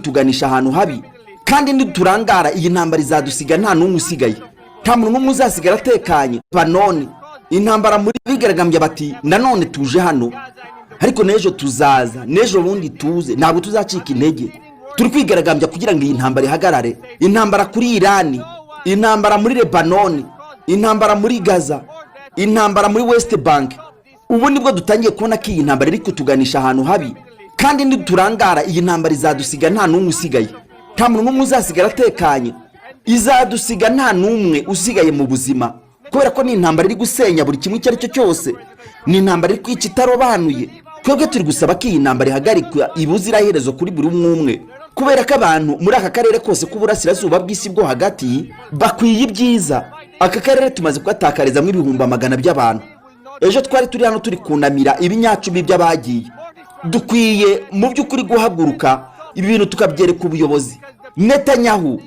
kutuganisha ahantu habi, kandi niturangara iyi ntambara izadusiga nta n'umwe usigaye, nta muntu n'umwe uzasigara atekanye. Banone intambara muri bigaragambya bati: "Nanone tuje hano, ariko n'ejo tuzaza, n'ejo bundi tuze, ntabwo tuzacika intege." Turi kwigaragambya kugira ngo iyi ntambara ihagarare. Intambara kuri Irani, intambara muri Lebanoni, intambara muri Gaza, intambara muri West Bank. Ubu nibwo dutangiye kubona ko iyi ntambara iri kutuganisha ahantu habi, kandi niturangara iyi ntambara izadusiga nta n'umwe usigaye, nta muntu n'umwe uzasigara atekanye, izadusiga nta n'umwe usigaye mu buzima, kubera ko ni intambara iri gusenya buri kimwe icyo ari cyo cyose, ni intambara iri kwica itarobanuye. Twebwe turi gusaba ko iyi ntambara ihagarikwa ibuziraherezo kuri buri umwe umwe, kubera ko abantu muri aka karere kose k'uburasirazuba bw'isi bwo hagati bakwiye ibyiza. Aka karere tumaze kugatakarizamo ibihumbi amagana by'abantu. Ejo twari turi hano turi kunamira ibinyacumi by'abagiye. Dukwiye mu by'ukuri guhaguruka, ibi bintu tukabyereka ubuyobozi, Netanyahu,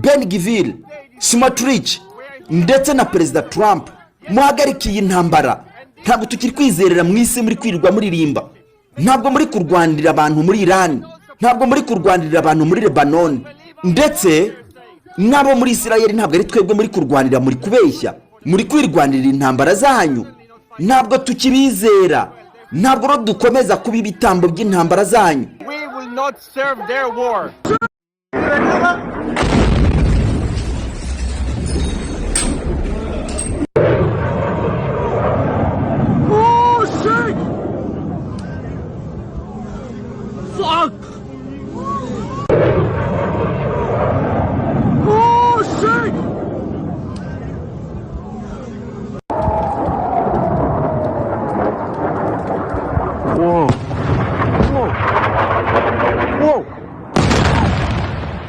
Ben Gvir, Smotrich ndetse na Perezida Trump: muhagarike iyi ntambara. Ntabwo tukiri kwizerera mu isi muri kwirirwa muririmba. Ntabwo muri kurwanirira abantu muri Irani, ntabwo muri kurwanirira abantu muri Lebanoni ndetse n'abo muri Isirayeli. Ntabwo ari twebwe muri kurwanira, muri kubeshya, muri kwirwanirira intambara zanyu. Ntabwo tukibizera, ntabwo rero dukomeza kuba ibitambo by'intambara zanyu. We will not serve their war. Oh shit! Fuck! Oh shit! Whoa. Whoa. Whoa.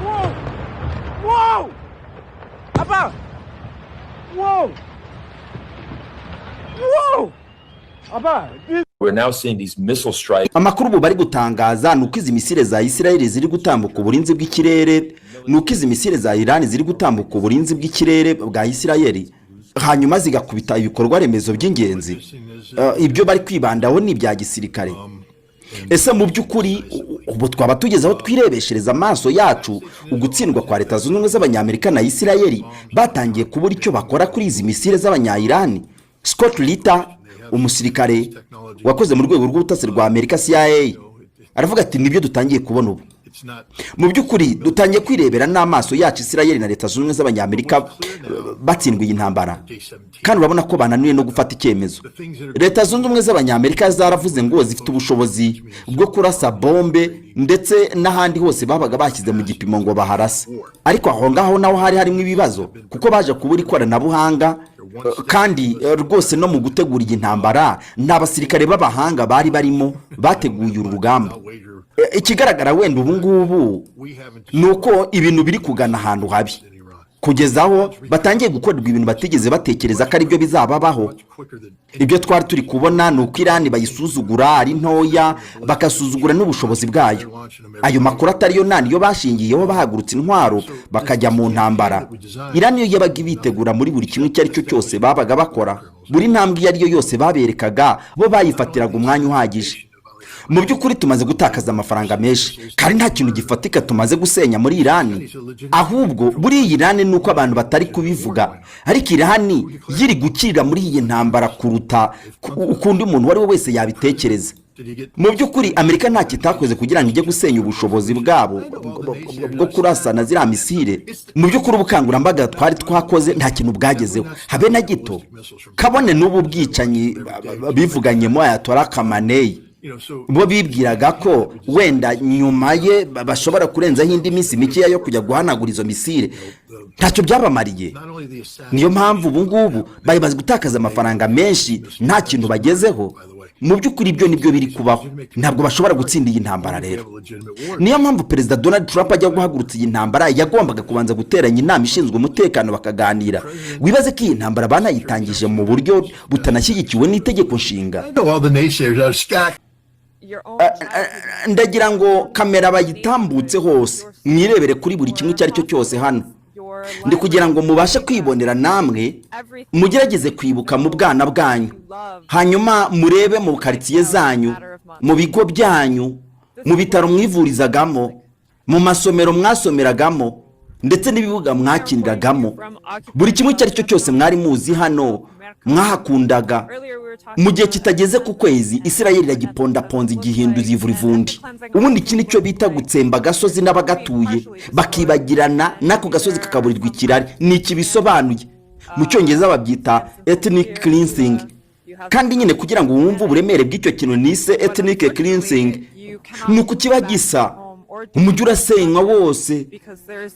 Whoa. Whoa! Abba! Whoa! Whoa! Abba! This We're now seeing these missile strikes Amakuru ubu bari gutangaza ni uko izi misile za Isirayeli ziri gutambuka uburinzi bw'ikirere, ni uko izi misile za Irani ziri gutambuka uburinzi bw'ikirere bwa Isirayeli, hanyuma zigakubita ibikorwa remezo by'ingenzi. Ibyo bari kwibandaho ni ibya gisirikare. Ese mu by'ukuri ubu twaba tugeze aho twirebeshereza amaso yacu ugutsindwa kwa Leta Zunze Ubumwe z'Abanyamerika na Isirayeli, batangiye kubura icyo bakora kuri izi misile z'Abanyayirani? Scott Ritter, umusirikare wakoze mu rwego rw'ubutasi rwa Amerika, CIA, aravuga ati: "Nibyo dutangiye kubona ubu. Mu by'ukuri dutangiye kwirebera n'amaso yacu Isirayeli na Leta Zunze Ubumwe z'Abanyamerika batsindwa iyi ntambara, kandi urabona ko bananiwe no gufata icyemezo." Leta Zunze Ubumwe z'Abanyamerika zaravuze ngo zifite ubushobozi bwo kurasa bombe ndetse n'ahandi hose babaga bashyize mu gipimo ngo baharase, ariko aho ngaho naho hari harimo ibibazo, kuko baje kubura ikoranabuhanga, kandi rwose no mu gutegura iyi ntambara nta basirikare b'abahanga bari barimo bateguye uru rugamba. Ikigaragara wenda ubu ngubu ni uko ibintu biri kugana ahantu habi, kugeza aho batangiye gukorerwa ibintu batigeze batekereza ko aribyo bizababaho. Ibyo twari turi kubona ni uko Irani bayisuzugura ari ntoya, bagasuzugura n'ubushobozi bwayo. Ayo makuru atariyo nta niyo bashingiyeho bahagurutse intwaro bakajya mu ntambara. Irani yo yabaga ibitegura muri buri kimwe icyo ari cyo cyose babaga bakora. Buri ntambwe iyo ari yo yose baberekaga, bo bayifatiraga umwanya uhagije. Mu by'ukuri tumaze gutakaza amafaranga menshi, kandi nta kintu gifatika tumaze gusenya muri Irani. Ahubwo buriya Irani, ni uko abantu batari kubivuga, ariko Irani yiri gukirira muri iyi ntambara kuruta uko undi muntu uwo ari we wese yabitekereza. Mu by'ukuri Amerika nta kitakoze kugira ngo ijye gusenya ubushobozi bwabo bwo kurasana ziriya misile. Mu by'ukuri ubukangurambaga twari twakoze nta kintu bwagezeho habe na gito, kabone n'ubu bwicanyi bivuganyemo Ayatollah Khamenei. Bo bibwiraga ko wenda nyuma ye bashobora kurenzaho indi minsi mikeya yo kujya guhanagura izo misile. Ntacyo byabamariye. Niyo mpamvu ubu ngubu bari bazi gutakaza amafaranga menshi nta kintu bagezeho. Mu by'ukuri ibyo nibyo biri kubaho, ntabwo bashobora gutsinda iyi ntambara. Rero niyo mpamvu Perezida Donald Trump ajya guhagurutsa iyi ntambara yagombaga kubanza guteranya inama ishinzwe umutekano bakaganira. Wibaze ko iyi ntambara banayitangije mu buryo butanashyigikiwe n'itegeko nshinga. All the naysayers are stacked. Ndagira ngo kamera bayitambutse hose, mwirebere kuri buri kimwe icyo ari cyo cyose hano. Ndi kugira ngo mubashe kwibonera namwe, mugerageze kwibuka mu bwana bwanyu, hanyuma murebe mu karitsiye zanyu, mu bigo byanyu, mu bitaro mwivurizagamo. Mu masomero mwasomeragamo ndetse n'ibibuga mwakiniragamo, buri kimwe icyo ari cyo cyose mwari muzi hano mwahakundaga, mu gihe kitageze ku kwezi Isirayeli iragipondaponza, igihinduza ivurivundi. Ubundi iki nicyo bita gutsemba agasozi n'abagatuye bakibagirana, n'ako gasozi kakaburirwa ikirari. Ni iki bisobanuye? Mu Cyongereza babyita ethnic cleansing. Kandi nyine kugira ngo wumve uburemere bw'icyo kintu nise ethnic cleansing, ni uku kiba gisa: umujyi urasenywa wose,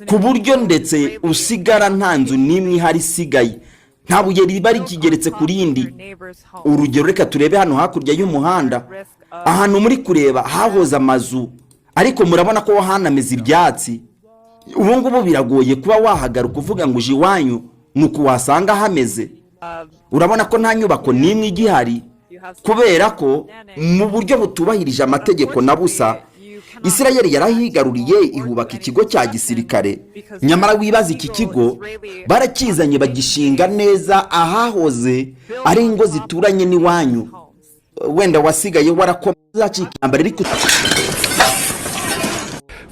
ku buryo ndetse usigara nta nzu n'imwe ihari isigaye, nta buye riba rikigeretse ku rindi. Urugero, reka turebe hano hakurya y'umuhanda. Ahantu muri kureba hahoze amazu, ariko murabona ko hanameze ibyatsi. Ubu ngubu biragoye kuba wahagaruka uvuga ngo uje iwanyu, ni uku wasanga hameze. Urabona ko nta nyubako n'imwe igihari, kubera ko mu buryo butubahirije amategeko na busa Isirayeli yarahigaruriye, ihubaka ikigo cya gisirikare. Nyamara wibaza, iki kigo barakizanye bagishinga neza ahahoze ari ingo zituranye n'iwanyu. Wenda wasigaye warakomeza intambara iri.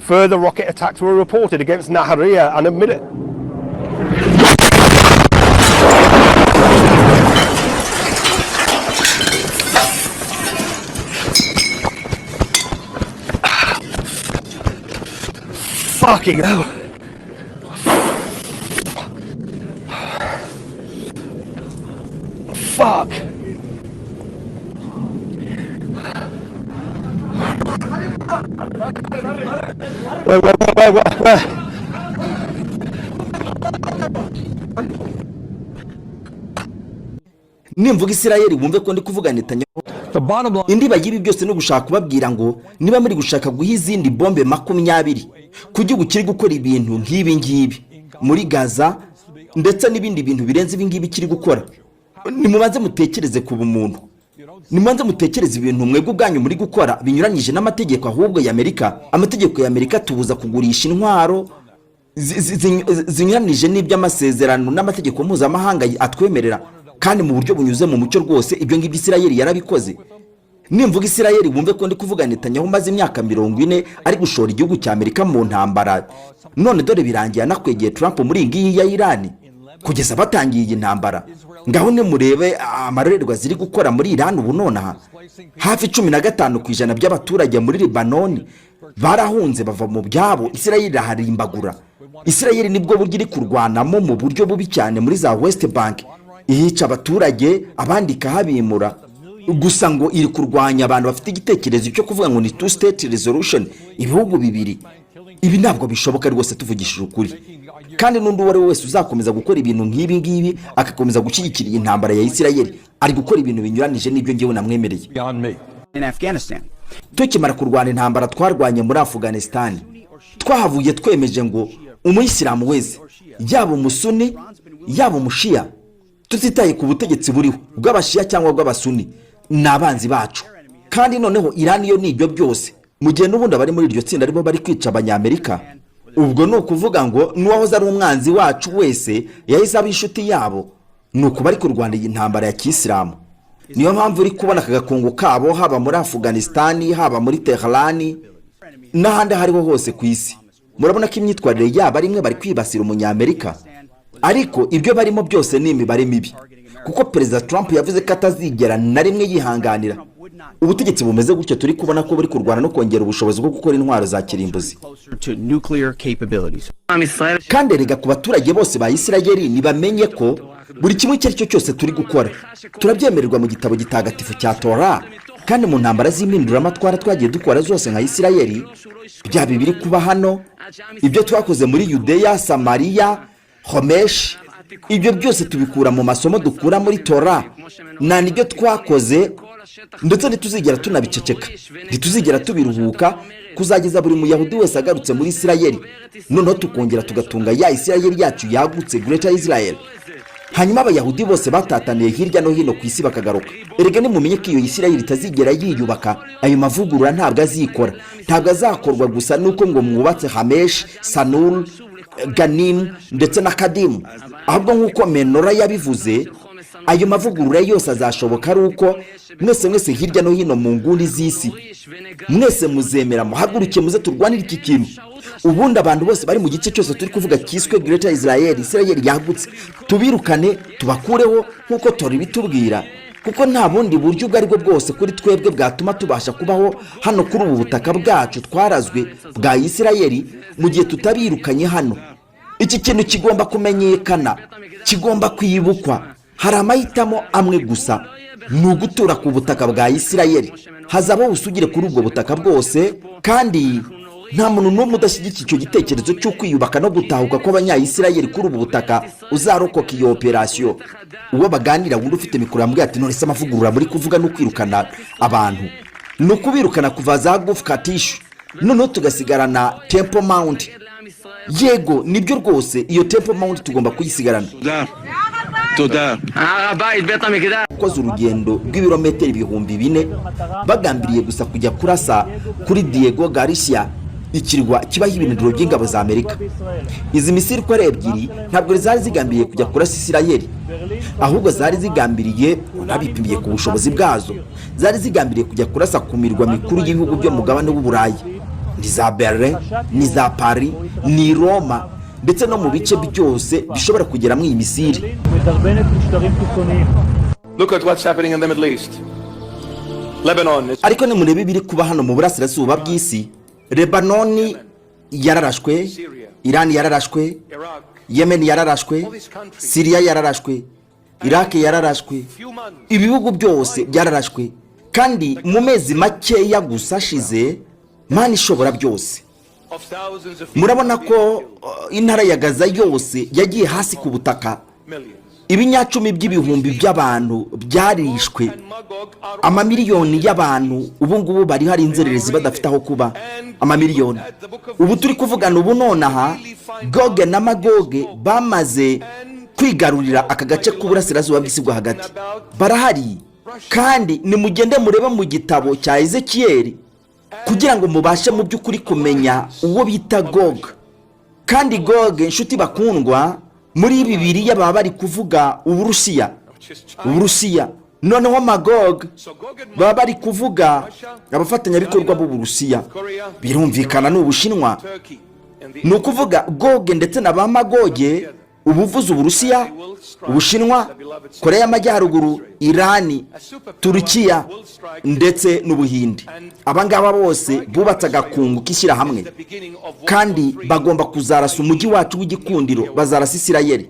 Further rocket attacks were reported against Nahariya and a minute. Fucking hell. Fuck. Where, where, where, where, where? Nimvuga Isirayeli wumve ko ndi kuvuga Netanyahu. The bottom line Indiba y'ibi byose no gushaka kubabwira ngo niba muri gushaka guha izindi bombe 20 ku gihugu kiri gukora ibintu nk'ibi ngibi muri Gaza, ndetse n'ibindi bintu birenze ibi ngibi kiri gukora, nimubanze mutekereze ku bumuntu, nimubanze mutekereze ibintu mwebwe ubwanyu muri gukora binyuranyije n'amategeko ahubwo y'Amerika. Amategeko y'Amerika tubuza kugurisha intwaro zinyuranije n'iby'amasezerano n'amategeko mpuzamahanga atwemerera, kandi mu buryo bunyuze mu mucyo rwose. Ibyo ngibyo Isirayeli yarabikoze. Nimvuga Isirayeli wumve ko ndi kuvuga Netanyahu umaze imyaka 40 ari gushora igihugu cya Amerika mu ntambara. None dore birangiye anakwegeye Trump muri iyi ngiyi ya Irani kugeza batangiye iyi ntambara. Ngaho nimurebe amarorerwa ziri gukora muri Irani ubu nonaha. Hafi 15% by'abaturage muri Libanoni barahunze bava mu byabo, Isirayeli iraharimbagura. Isirayeli nibwo buryo iri kurwanamo mu buryo bubi cyane muri za West Bank, ihica abaturage, abandi ikahabimura, gusa ngo iri kurwanya abantu bafite igitekerezo cyo kuvuga ngo ni two state resolution, ibihugu bibiri. Ibi ntabwo bishoboka rwose tuvugishije ukuri. Kandi n'undi uwo ari we wese uzakomeza gukora ibintu nk'ibi ngibi, agakomeza gushyigikira iyi ntambara ya Isirayeli, ari gukora ibintu binyuranije n'ibyo ngewe namwemereye. beyond me. In Afghanistan. Tukimara kurwana intambara twarwanye muri Afuganisitani, twahavuye twemeje ngo umuyisilamu wese, yaba umusuni yaba umushiya, tutitaye ku butegetsi buriho bw'abashiya cyangwa bw'abasuni, ni abanzi bacu. Kandi noneho Irani yo ni ibyo byose, mu gihe n'ubundi abari muri iryo tsinda aribo bari kwica Abanyamerika. Ubwo ni ukuvuga ngo n'uwahoze ari umwanzi wacu wese yahise aba inshuti yabo, ni uku bari kurwana iyi ntambara ya kisilamu. Niyo mpamvu uri kubona aka gakungu kabo, haba muri Afuganisitani, haba muri Teherani n'ahandi aho ariho hose ku isi. Murabona ko imyitwarire yabo ari imwe, bari kwibasira umunyamerika. Ariko ibyo barimo byose ni imibare mibi, kuko Perezida Trump yavuze ko atazigera na rimwe yihanganira ubutegetsi bumeze gutyo. Turi kubona ko buri kurwana no kongera ubushobozi bwo gukora intwaro za kirimbuzi. Closer to nuclear capabilities. Kandi erega ku baturage bose ba Isirayeli, ntibamenye ko buri kimwe icyo ari cyo cyose turi gukora turabyemererwa mu gitabo gitagatifu cya Tora. Kandi mu ntambara z'impinduramatwara twagiye dukora zose nka Isirayeli, byaba ibiri kuba hano, ibyo twakoze muri Yudeya, Samariya, Homeshi, ibyo byose tubikura mu masomo dukura muri Tora. Nta n'ibyo twakoze, ndetse ntituzigera tunabiceceka, ntituzigera tubiruhuka kuzageza buri muyahudi wese agarutse muri Isirayeli, noneho tukongera tugatunga ya Isirayeli yacu yagutse, Greater Israel, hanyuma Abayahudi bose batataniye hirya no hino ku isi bakagaruka. Erega nimumenye ko iyo Isirayeli itazigera yiyubaka, ayo mavugurura ntabwo azikora, ntabwo azakorwa gusa nuko ngo mwubatse Hameshi, Sanuru, Ganimu ndetse na Kadimu. Ahubwo nk'uko Menora yabivuze, Ayo mavugurura yose azashoboka ari uko mwese mwese hirya no hino mu nguni z'isi mwese muzemera muhaguruke, muze turwanire iki kintu. Ubundi abantu bose bari mu gice cyose turi kuvuga cyiswe Greater Israel, Israel yagutse, tubirukane, tubakureho nk'uko Tora ibitubwira, kuko nta bundi buryo ubwo aribwo bwose kuri twebwe bwatuma tubasha kubaho hano kuri ubu butaka bwacu twarazwe bwa Isirayeli mu gihe tutabirukanye hano. Iki kintu kigomba kumenyekana, kigomba kwibukwa. Hari amahitamo amwe gusa, ni ugutura ku butaka bwa Isirayeli. Hazabaho ubusugire kuri ubwo butaka bwose, kandi nta muntu n'umwe udashyigikiye icyo gitekerezo cyo kwiyubaka no gutahuka kw'Abanyayisirayeli kuri ubu butaka uzarokoka iyo operasiyo. Uwo baganira wundi ufite mikoro yambwiye ati: "None se amavugurura muri kuvuga no kwirukana abantu, ni ukubirukana kuva za Gush Katif, noneho tugasigarana Temple Mount?" Yego, nibyo rwose, iyo Temple Mount tugomba kuyisigarana. Ukoze urugendo rw'ibirometero 4000 bagambiriye gusa kujya kurasa kuri Diego Garcia, ikirwa kibaho ibirindiro by'ingabo za Amerika. Izi misiri uko ari ebyiri ntabwo zari zigambiriye kujya kurasa Isirayeli, ahubwo zari zigambiriye, unabipimiye ku bushobozi bwazo, zari zigambiriye kujya kurasa ku mirwa mikuru y'ibihugu byo mu mugabane w'Uburayi, ni za Berlin, ni za Paris, ni Roma, ndetse no mu bice byose bishobora kugeramo iyi misiri. מדרבנת משטרים קיצוניים. Look at what's happening in the Middle East. Lebanon is Ariko nimurebe ibiri kuba hano mu burasirazuba bw'isi: Lebanoni yararashwe, Irani yararashwe, Iraq. Yemen yararashwe, Siriya yararashwe, Iraki yararashwe. Few months. Ibihugu byose byararashwe, kandi mu mezi makeya gusa ashize. Mana ishobora byose! Of thousands of Murabona ko intara ya Gaza yose yagiye hasi ku butaka. millions. Ibinyacumi by'ibihumbi by'abantu byarishwe. And Magog are Amamiliyoni y'abantu ubu ngubu bari hari inzererezi, badafite aho kuba, amamiliyoni. Ubu turi kuvugana ubu nonaha, Goge na Magoge bamaze kwigarurira aka gace k'uburasirazuba bw'isi bwo hagati, barahari. Kandi nimugende murebe mu gitabo cya Ezekiyeli kugira ngo mubashe mu by'ukuri kumenya uwo bita Gog. Kandi Gog, inshuti bakundwa, muri Bibiliya baba bari kuvuga Uburusiya. Which is China. Uburusiya. Noneho Magog So Gog and baba bari kuvuga abafatanyabikorwa b'Uburusiya, birumvikana ni Ubushinwa. Turkey and the Ni ukuvuga Goge ndetse na ba Magoge, ubuvuze Uburusiya, Ubushinwa, Korea y'Amajyaruguru, Irani, Turukiya ndetse n'Ubuhinde. Aba ngaba bose bubatse agakungu k'ishyirahamwe, the beginning of World kandi War III. bagomba kuzarasa umujyi wacu w'igikundiro, bazarasa Isirayeli.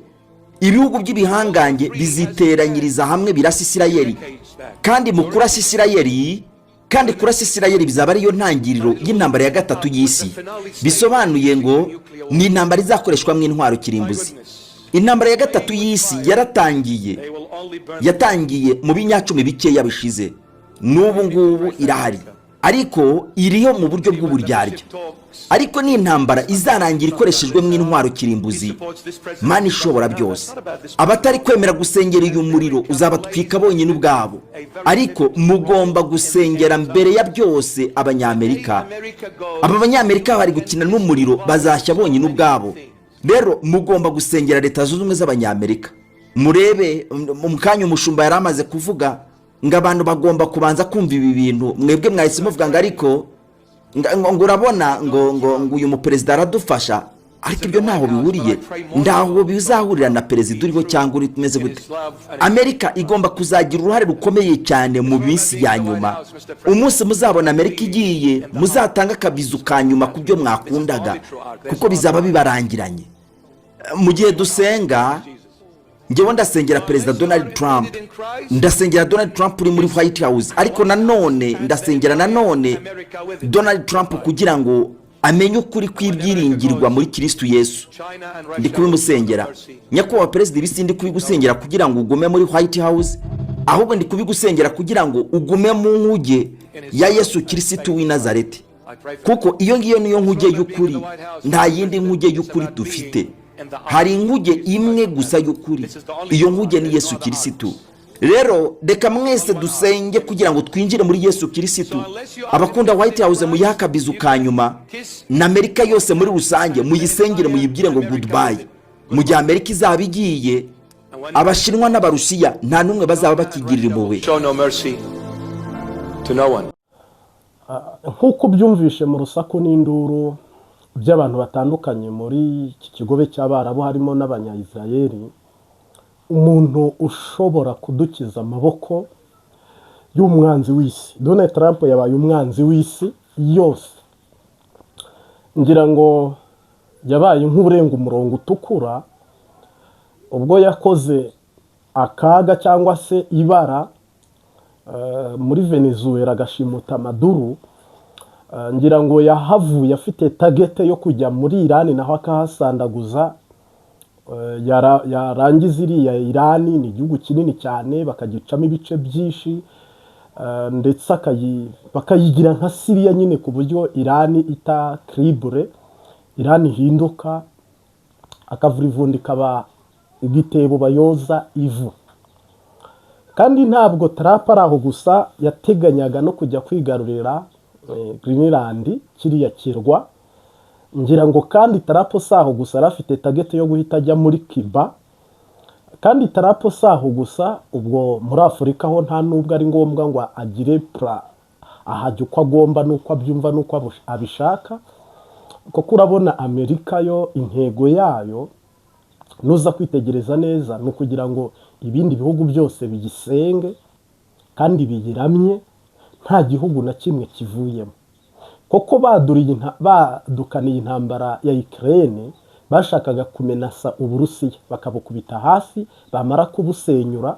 Ibihugu by'ibihangange biziteranyiriza hamwe birasa Isirayeli, kandi mu kurasa Isirayeli, kandi kurasa Isirayeli bizaba ariyo ntangiriro y'intambara ya gatatu y'isi. Bisobanuye ngo ni intambara izakoreshwamo intwaro kirimbuzi. Intambara ya gatatu y'isi yaratangiye. They will only burn Yatangiye mu binyacumi bikeya bishize, n'ubu ngubu irahari, ariko iriho mu buryo bw'uburyarya, ariko ni intambara izarangira ikoreshejwemo intwaro kirimbuzi. Mana ishobora byose, abatari kwemera gusengera uyu muriro uzabatwika bonyine ubwabo. Ariko mugomba gusengera mbere ya byose Abanyamerika. Aba Banyamerika bari gukina n'umuriro, bazashya bonyine ubwabo. Rero mugomba gusengera Leta Zunze Ubumwe z'Abanyamerika. Murebe mu kanya umushumba yari amaze kuvuga ngo abantu bagomba kubanza kumva ibi bintu. Mwebwe mwahise muvuga ngo ariko ngo urabona ngo uyu muperezida aradufasha, ariko ibyo ntaho bihuriye, ntaho bizahurira na perezida uriho cyangwa uri umeze gute. Amerika igomba kuzagira uruhare rukomeye cyane mu minsi ya nyuma. Umunsi muzabona Amerika igiye, muzatanga akabizu ka nyuma ku byo mwakundaga, kuko bizaba bibarangiranye. Mu gihe dusenga, njyewe ndasengera Perezida Donald Trump, ndasengera Donald Trump uri muri White House, ariko nanone ndasengera nanone Donald Trump kugira ngo amenye ukuri kw'ibyiringirwa muri Kirisitu Yesu. Ndi kubimusengera. Nyakubahwa Perezida, ibi sindi kubigusengera kugira ngo ugume muri White House, ahubwo ndi kubigusengera kugira ngo ugume mu nkuge ya Yesu Kirisitu w'i Nazareti, kuko iyo ngiyo niyo nkuge y'ukuri. Nta yindi nkuge y'ukuri dufite, hari inkuge imwe gusa y'ukuri, iyo nkuge ni Yesu Kirisitu. Rero reka mwese dusenge kugira ngo twinjire muri Yesu Kirisitu. Abakunda White House, muyihe akabizu ka nyuma, na Amerika yose muri rusange muyisengere, muyibwire ngo goodbye mu gihe Amerika izaba igiye. Abashinwa n'Abarusiya nta n'umwe bazaba bakigirira impuhwe. Show no mercy to no one. Nk'uko ubyumvishe mu rusaku n'induru by'abantu batandukanye muri iki kigobe cy'Abarabu, harimo n'Abanyayisirayeli, umuntu ushobora kudukiza amaboko y'umwanzi w'isi, Donald Trump, yabaye umwanzi w'isi yose. Ngira ngo yabaye nk'urenga umurongo utukura ubwo yakoze akaga cyangwa se ibara muri Venezuela, agashimuta Maduro. Ngira ngo yahavuye afite target yo kujya muri Irani, naho akahasandaguza. Yarangiza iriya Irani ni igihugu kinini cyane, bakagicamo ibice byinshi, ndetse bakayigira nka Siriya nyine, ku buryo Irani ita équilibre, Irani ihinduka akavura, ikaba igitebo bayoza ivu. Kandi ntabwo Trump ari aho gusa, yateganyaga no kujya kwigarurira Greenland, kiriya kirwa. Ngira ngo kandi Trump si aho gusa, yari afite target yo guhita ajya muri Cuba. Kandi Trump si aho gusa, ubwo muri Afurika ho nta nubwo ari ngombwa ngo agire plan, ahajya uko agomba n'uko abyumva n'uko abishaka, kuko urabona Amerika yo intego yayo, nuza kwitegereza neza, ni ukugira ngo ibindi bihugu byose biyisenge kandi biyiramye, nta gihugu na kimwe kivuyemo. Koko badukaniye intambara ya Ukraine, bashakaga kumenasa Uburusiya bakabukubita hasi, bamara kubusenyura,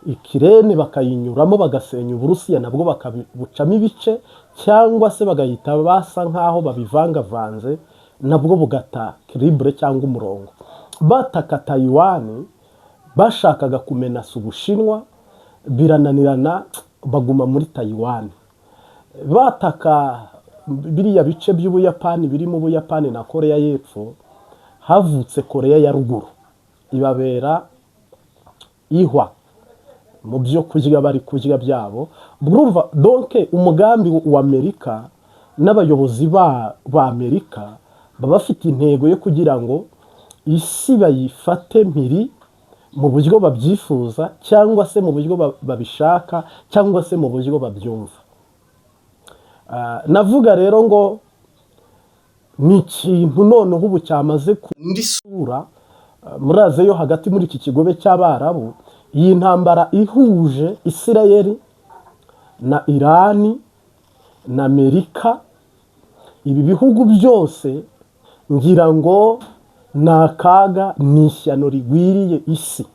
Ukraine bakayinyuramo, bagasenya Uburusiya nabwo bakabucamo ibice, cyangwa se bagahita basa nk'aho babivangavanze, nabwo bugata équilibre cyangwa umurongo. Bataka Tayiwani, bashakaga kumenasa Ubushinwa, birananirana, baguma muri Tayiwani. Bataka biriya bice by'Ubuyapani birimo Ubuyapani na Koreya y'Epfo, havutse Koreya ya Ruguru, ibabera ihwa mu byo kurya bari kurya byabo. Urumva donc umugambi wa Amerika n'abayobozi ba Amerika baba bafite intego yo kugira ngo isi bayifate mpiri mu buryo babyifuza, cyangwa se mu buryo babishaka, cyangwa se mu buryo babyumva. Navuga rero ngo ni ikintu noneho ubu cyamaze ku indi sura muri Aziya yo hagati, muri iki kigobe cy'Abarabu. Iyi ntambara ihuje Isirayeli na Irani na Amerika, ibi bihugu byose, ngira ngo ni akaga, ni ishyano rigwiriye isi,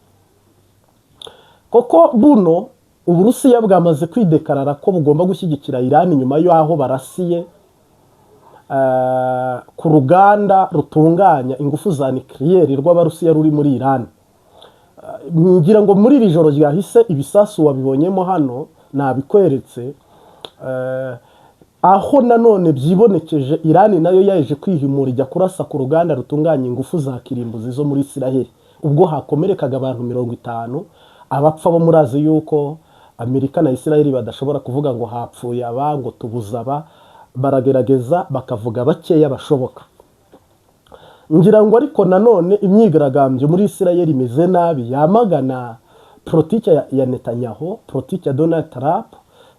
koko buno Uburusiya bwamaze kwidekarara ko bugomba gushyigikira Irani nyuma y'aho barasiye ku ruganda rutunganya ingufu za nucléaire rw'Abarusiya ruri muri Irani. Ngira ngo muri iri joro ryahise ibisasu wabibonyemo hano, nabikweretse. Aho nanone byibonekeje, Irani nayo yaje kwihimura, ijya kurasa ku ruganda rutunganya ingufu za kirimbuzi zo muri Isiraheli, ubwo hakomerekaga abantu 50. Abapfa bo murazi yuko Amerika na Isiraheli badashobora kuvuga ngo hapfuye aba, ngo tubuze aba, baragerageza bakavuga bakeya bashoboka. Ngira ngo ariko nanone imyigaragambyo muri Isiraheli imeze nabi, yamagana politiki ya Netanyahu, politiki ya Donald Trump,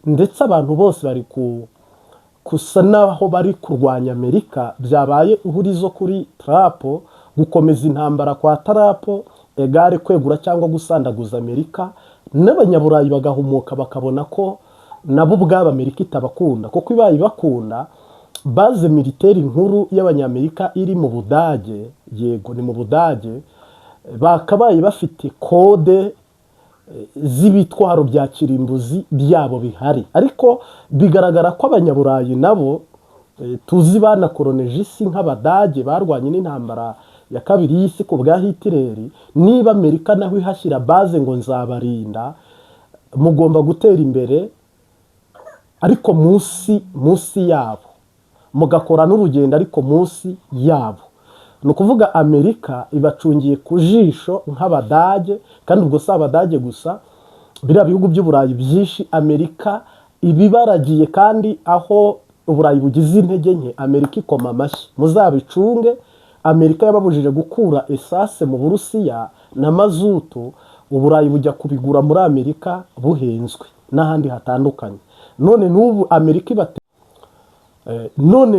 ndetse abantu bose bari ku gusa naho bari kurwanya Amerika. Byabaye ihurizo kuri Trump. Gukomeza intambara kwa Trump égale kwegura cyangwa gusandaguza Amerika, n'Abanyaburayi bagahumuka, bakabona ko nabo ubwabo Amerika itabakunda, kuko ibaye ibakunda, base militaire nkuru y'Abanyamerika iri mu Budage, yego ni mu Budage, bakabaye bafite code z'ibitwaro bya kirimbuzi byabo bihari. Ariko bigaragara ko Abanyaburayi nabo tuzi banakoroneje isi nk'Abadage barwanye n'intambara ya kabiri y'isi ku bwa Hitireri, niba Amerika naho ihashyira base ngo nzabarinda, mugomba gutera imbere ariko munsi yabo, mugakora n'urugendo ariko munsi yabo. Ni ukuvuga Amerika ibacungiye ku jisho nk'Abadage. Kandi ubwo si Abadage gusa, biriya bihugu by'Uburayi byinshi Amerika ibibaragiye, kandi aho Uburayi bugize intege nke Amerika ikoma amashyi. Muzabicunge, Amerika yababujije gukura essence mu Burusiya. na mazutu, Uburayi bujya kubigura muri Amerika buhenzwe n'ahandi hatandukanye. None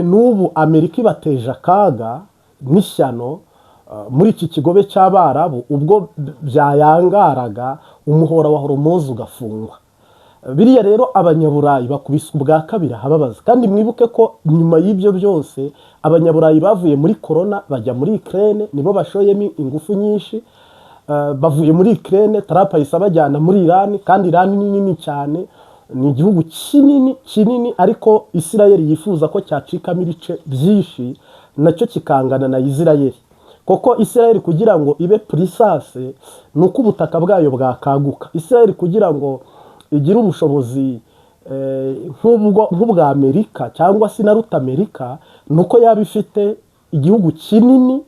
n'ubu Amerika ibateje akaga n'ishyano muri iki kigobe cy'Abarabu, ubwo byayangaraga umuhora wa Hormuz ugafungwa. Biriya rero Abanyaburayi bakubise ubwa kabiri ahababaza. Kandi mwibuke ko nyuma y'ibyo byose Abanyaburayi bavuye muri corona bajya muri Ukraine, nibo bashoyemo ingufu nyinshi. Bavuye muri Ukraine, Trump ahise abajyana muri Iran, kandi Iran ni nini cyane, ni igihugu kinini kinini, ariko Isirayeli yifuza ko cyacikamo ibice byinshi, nacyo kikangana na Isirayeli, kuko Isirayeli kugira ngo ibe puissance ni uko ubutaka bwayo bwakaguka. Isirayeli kugira ngo igire ubushobozi nk'ubwa Amerika cyangwa se inaruta Amerika, ni uko yaba ifite igihugu kinini.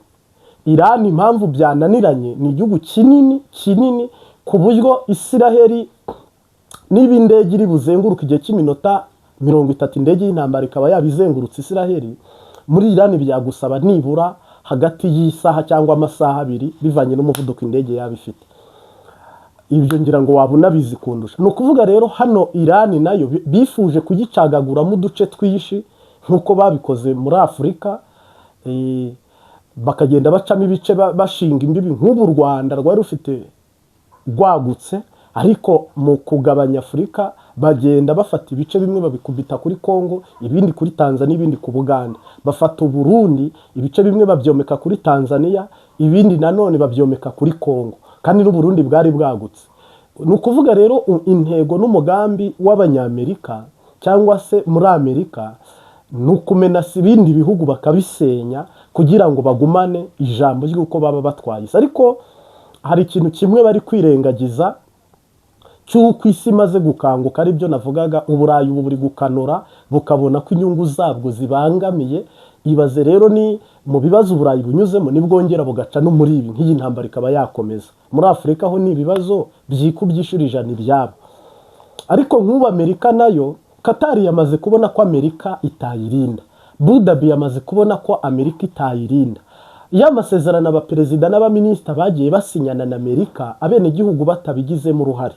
Irani impamvu byananiranye, ni igihugu kinini kinini, ku buryo Isiraheli niba indege iri buzenguruka igihe cy'iminota 30, indege y'intambara ikaba yaba izengurutse Isiraheli, muri Irani byagusaba nibura hagati y'isaha cyangwa amasaha 2, bivanye n'umuvuduko indege yaba ifite. Ibyo ngira ngo waba unabizi kundusha. Ni ukuvuga rero hano Irani nayo bifuje kugicagaguramo uduce twinshi nk'uko babikoze muri Afurika, bakagenda bacamo ibice, bashinga imbibi. Nk'ubu u Rwanda rwari rufite rwagutse, ariko mu kugabanya Afurika bagenda bafata ibice bimwe babikubita kuri Congo, ibindi kuri Tanzania, ibindi ku Buganda. Bafata Uburundi, ibice bimwe babyomeka kuri Tanzania, ibindi nanone babyomeka kuri Congo, kandi n'Uburundi bwari bwagutse. Ni ukuvuga rero intego n'umugambi w'Abanyamerika cyangwa se muri Amerika ni ukumenasa ibindi bihugu bakabisenya kugira ngo bagumane ijambo ry'uko baba batwaye isi. Ariko hari ikintu kimwe bari kwirengagiza cy'uko isi imaze gukanguka, aribyo navugaga. Uburayi ubu buri gukanura, bukabona ko inyungu zabwo zibangamiye. Ibaze rero ni mu bibazo Uburayi bunyuzemo, nibwongera bugaca no muri ibi, nk'iyi ntambara ikaba yakomeza muri Afurika, ho ni ibibazo byikubye inshuro 100 ibyabo. Ariko nk'ubu Amerika nayo, Katari yamaze kubona ko Amerika itayirinda, Abu Dhabi yamaze kubona ko Amerika itayirinda. Iyo amasezerano abaperezida n'abaminisita bagiye basinyana na Amerika, abenegihugu batabigizemo uruhare,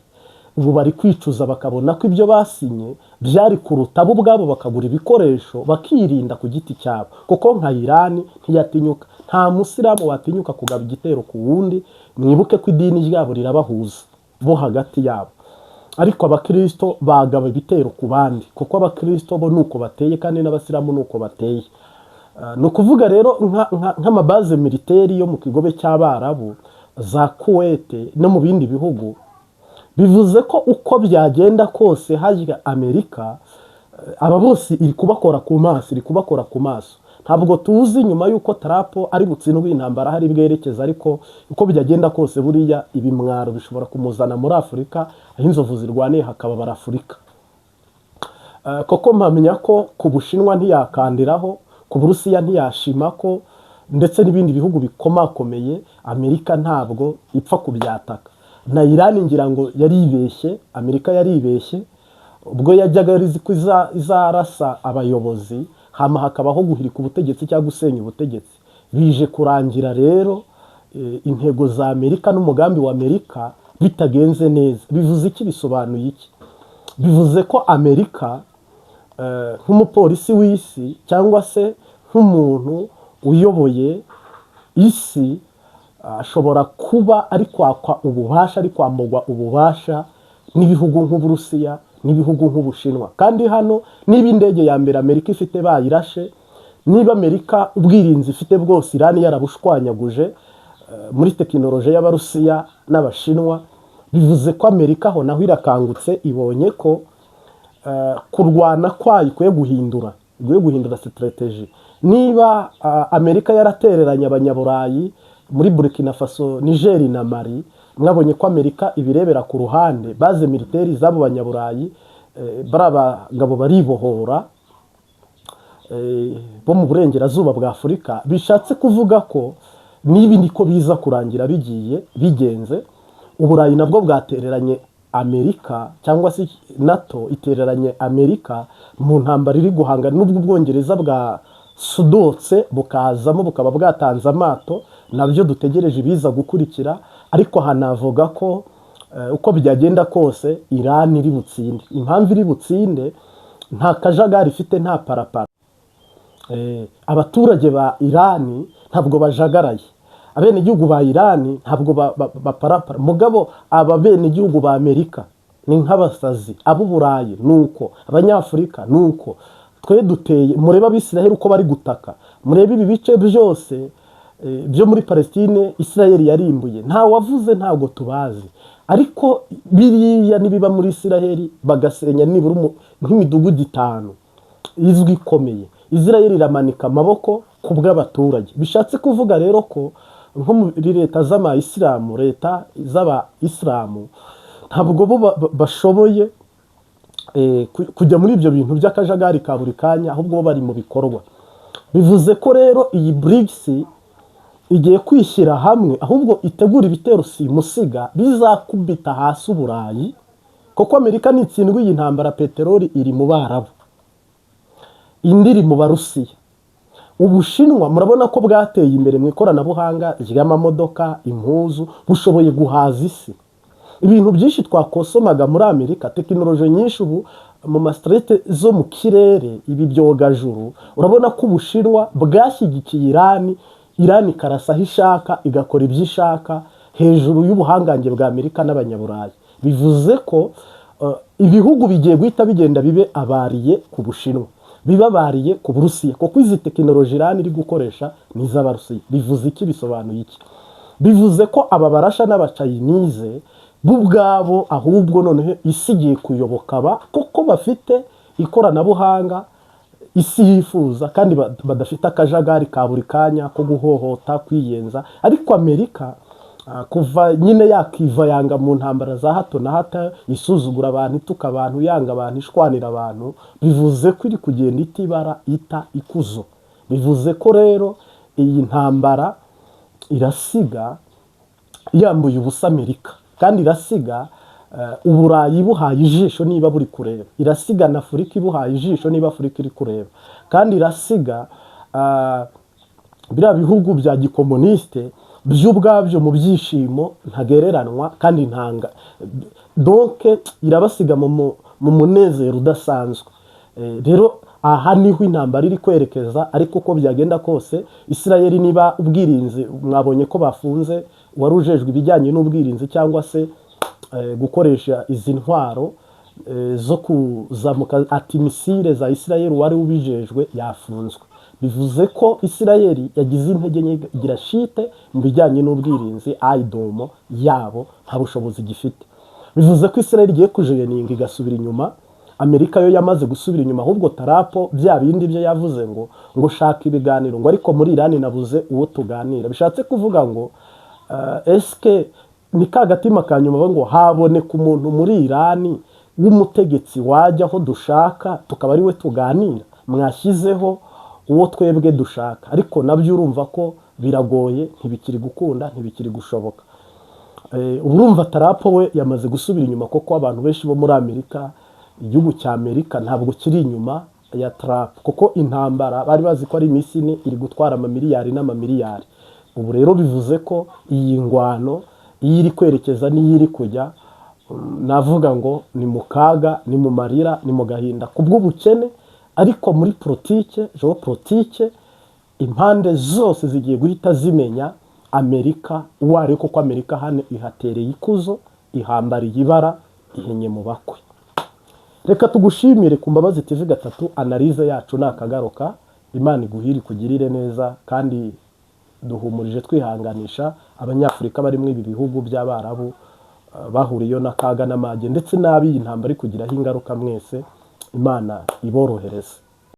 ubu bari kwicuza, bakabona ko ibyo basinye byari kuruta bo ubwabo bakagura ibikoresho bakirinda ku giti cyabo, kuko nka Irani ntiyatinyuka, nta Musilamu watinyuka kugaba igitero ku wundi. Mwibuke ko idini ryabo rirabahuza bo hagati yabo, ariko Abakirisito bagaba ibitero ku bandi, kuko Abakirisito bo nuko bateye, kandi n'Abasilamu nuko bateye. Ni ukuvuga rero nk'ama base militaire yo mu kigobe cy'Abarabu, za Kuwait no mu bindi bihugu, bivuze ko uko byagenda kose harya Amerika aba bose iri kubakora ku maso, iri kubakora ku maso. Ntabwo tuzi nyuma y'uko Trump ari butsindwe intambara hari bwerekeza, ariko uko byagenda kose buriya ibimwaro bishobora kumuzana muri Afurika, aho inzovu zirwaniye hakababara Afurika. Koko mpamya ko ku Bushinwa ntiyakandiraho, ku Burusiya ntiyashima ko, ndetse n'ibindi bihugu bikomakomeye Amerika ntabwo ipfa kubyataka. Na Irani ngira ngo yaribeshye, Amerika yaribeshye ubwo yajyaga yari izi ko izarasa abayobozi, hama hakabaho guhirika ubutegetsi cyangwa gusenya ubutegetsi. Bije kurangira rero intego za Amerika n'umugambi wa Amerika bitagenze neza. Bivuze iki? Bisobanuye iki? Bivuze ko Amerika nk'umupolisi w'isi cyangwa se nk'umuntu uyoboye isi ashobora kuba ari kwakwa ububasha, ari kwamburwa ububasha n'ibihugu nk'Uburusiya, n'ibihugu nk'Ubushinwa. Kandi hano niba indege ya mbere Amerika ifite bayirashe, niba Amerika ubwirinzi ifite bwose Irani yarabushwanyaguje muri tekinoloji y'Abarusiya n'Abashinwa, bivuze ko Amerika aho naho irakangutse, ibonye ko kurwana kwayo ikwiye guhindura strategy. Niba Amerika yaratereranye Abanyaburayi muri Burkina Faso, Niger na Mali, mwabonye ko Amerika ibirebera ku ruhande, base militaire z'abo Banyaburayi, bari abagabo baribohora bo mu burengerazuba bwa Afurika, bishatse kuvuga ko niba niko biza kurangira bigiye bigenze, Uburayi nabwo bwatereranye Amerika cyangwa se NATO itereranye Amerika mu ntambara iri guhangana, n'ubwo Ubwongereza bwasudotse bukazamo, bukaba bwatanze amato, nabyo dutegereje ibiza gukurikira. Ariko hanavuga ko uko byagenda kose Irani iri butsinde. Impamvu iri butsinde, nta kajagari ifite, nta parapara. Abaturage ba Irani ntabwo bajagaraye, abenegihugu ba Irani ntabwo baparapara. Mugabo aba benegihugu ba Amerika ni nk'abasazi, ab'Uburayi ni uko, Abanyafurika ni uko twe duteye. Murebe Abisiraheli uko bari gutaka, murebe ibi bice byose byo muri Palestine Isiraheli yarimbuye, nta wavuze, ntabwo tubazi. Ariko biriya nibiba muri Isiraheli, bagasenya nibura nk'imidugudu itanu izwi ikomeye, Israel iramanika amaboko ku bw'abaturage. Bishatse kuvuga rero ko nko muri leta z'amayisilamu, leta z'abayisilamu ntabwo bo bashoboye kujya muri ibyo bintu by'akajagari ka buri kanya, ahubwo bo bari mu bikorwa. Bivuze ko rero iyi BRICS igiye kwishyira hamwe, ahubwo itegura ibitero simusiga bizakubita hasi Uburayi, kuko Amerika nitsindwa iyi ntambara, peteroli iri mu Barabu, indi iri mu Barusiya. Ubushinwa murabona ko bwateye imbere mu ikoranabuhanga ry'amamodoka, impuzu, bushoboye guhaza isi. Ibintu byinshi twakosomaga muri Amerika, tekinoloji nyinshi ubu mu ma satellite zo mu kirere, ibi byogajuru, urabona ko Ubushinwa bwashyigikiye Irani, Irani ikarasa aho ishaka, igakora ibyo ishaka hejuru y'ubuhangange bwa Amerika n'Abanyaburayi. Bivuze ko ibihugu bigiye guhita bigenda bibe abariye ku Bushinwa, biba abariye ku Burusiya, kuko izi tekinoloji Irani iri gukoresha ni iz'Abarusiya. Bivuze iki? Bisobanuye iki? Bivuze ko aba Barasha n'Abacayinize bo ubwabo, ahubwo noneho isi igiye kuyoboka aba, kuko bafite ikoranabuhanga isi yifuza kandi badafite akajagari ka buri kanya ko guhohota, kwiyenza. Ariko Amerika kuva nyine yakiva yanga mu ntambara za hato na hato, isuzugura abantu, ituka abantu, yanga abantu, ishwanira abantu, bivuze ko iri kugenda itibara ita ikuzo. Bivuze ko rero iyi ntambara irasiga yambuye ubusa Amerika, kandi irasiga Uburayi buhaye ijisho niba buri kureba, irasiga na Afurika ibuhaye ijisho niba Afurika iri kureba, kandi irasiga biriya bihugu bya gikomonisite byo ubwabyo mu byishimo ntagereranwa kandi ntanga. Donc irabasiga mu munezero udasanzwe. Rero aha niho intambara iri kwerekeza. Ariko uko byagenda kose, Isirayeli niba ubwirinzi, mwabonye ko bafunze wari ujejwe ibijyanye n'ubwirinzi cyangwa se gukoresha izi ntwaro zo kuzamuka ati missile za Isirayeli, wari ubijejwe yafunzwe. Bivuze ko Isirayeli yagize intege nke, igira chute mu bijyanye n'ubwirinzi, Iron Dome yabo nta bushobozi gifite. Bivuze ko Isirayeli igiye kujeninga igasubira inyuma. Amerika yo yamaze gusubira inyuma. Ahubwo Trump bya bindi byo yavuze ngo shaka ibiganiro, ngo ariko muri Irani nabuze uwo tuganira, bishatse kuvuga ngo eske ni ka gatima ka nyuma ngo haboneka umuntu muri Irani w'umutegetsi wajya aho dushaka, tukaba ari we tuganira, mwashyizeho uwo twebwe dushaka? Ariko nabyo urumva ko biragoye, ntibikiri gukunda, ntibikiri gushoboka. Urumva Trump we yamaze gusubira inyuma, kuko abantu benshi bo muri Amerika, igihugu cya Amerika ntabwo kiri inyuma ya Trump, kuko intambara bari bazi ko ari iminsi ine iri gutwara amamiliyari n'amamiliyari. Ubu rero bivuze ko iyi ngwano iyo iri kwerekeza n'iyo iri kujya, navuga ngo ni mu kaga, ni mu marira, ni mu gahinda ku bw'ubukene. Ariko muri politike, géopolitique, impande zose zigiye guhita zimenya Amerika uwo ari we, kuko Amerika hano ihatereye ikuzo, ihambariye ibara, ihenye mu bakwe. Reka tugushimire ku Mbabazi TV gatatu. Analyse yacu ni akagaruka. Imana iguhire, ikugirire neza, kandi duhumurije, twihanganisha Abanyafurika bari muri ibi bihugu by'Abarabu bahuriyeyo n'akaga n'amage, ndetse n'ab'iyi ntambara iri kugiraho ingaruka. Mwese Imana iborohereze.